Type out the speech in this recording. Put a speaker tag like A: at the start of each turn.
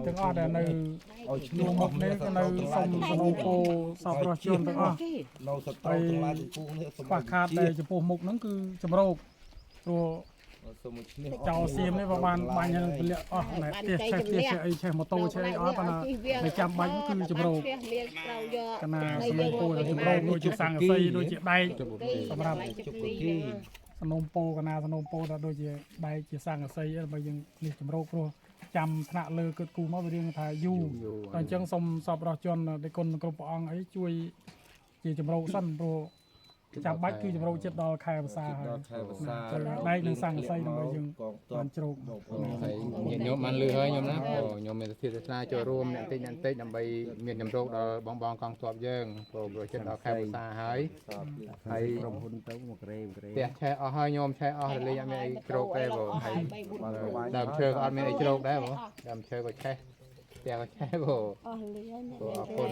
A: ទាំងអស់ដែលនៅ
B: ឲ្យឈ្នះ
A: ជួរមុខនេះក៏នៅសូមសំណូមពរសប្បុរសជនទាំងអស់
B: នៅសត្រូវទាំងឡាយទាំងពួងនេះសូម
A: ខ្វះខាតដែលចំពោះមុខហ្នឹងគឺចម្រោកព្រោះ
B: សូមឲ្យឈ្នះ
A: ចោលសៀមនេះបើបានបាញ់នឹងពលៈអស់ណែផ្ទះឆេះផ្ទះឆេះអីឆេះម៉ូតូឆេះអីអស់ប៉ុន្តែដែលចាំបាច់គឺចម្រោក
C: ត្រូវយក
A: កណាសំណូមពរចម្រោកដូចជាសង្កសីដូចជាដែកសម្រាប់
B: ជុកគី
A: សំណូមពរកណាសំណូមពរថាដូចជាដែកជាសង្កសីអីបើយើងនេះចម្រោកព្រោះចាំថ្នាក់លើគិតគូមកវារៀងថាយូរដល់អញ្ចឹងសូមសប្បុរសជនដែលគុណគ្រប់ព្រះអង្គអីជួយជាចម្រោកសិនព្រោះចាំបាច់គឺចម្រោកចិត្តដល់ខែវស្សាហើយ
B: ដល់ខែវស្សា
A: ដែកនិងសង្កសីដើម្បីយើង
B: កងទ័ព
A: បានជ្រោក
B: បងប្អូន
D: ហើយញាតិញោមបានលឺហើយញោមណាព្រោះញោមមានសទ្ធាសាសនាចូលរួមអ្នកតិចអ្នកតិចដើម្បីមានចម្រោកដល់បងបងកងទ័ពយើងព្រោះព្រោះចិត្តដល់ខែវស្សាហើយហើយ
E: ក្រុមហ៊ុនទៅមកក្រេមកក្រេ
D: ផ្ទះឆេះអស់ហើយញោមឆេះអស់រលីងអត់មានអីជ្រោកទេបងហើយដើមឈើក៏អត់មានអីជ្រោកដែរបងដើមឈើក៏ឆេះផ្ទះក៏ឆេះបង
C: អស់លឿន
D: ព្រោះអរគុណ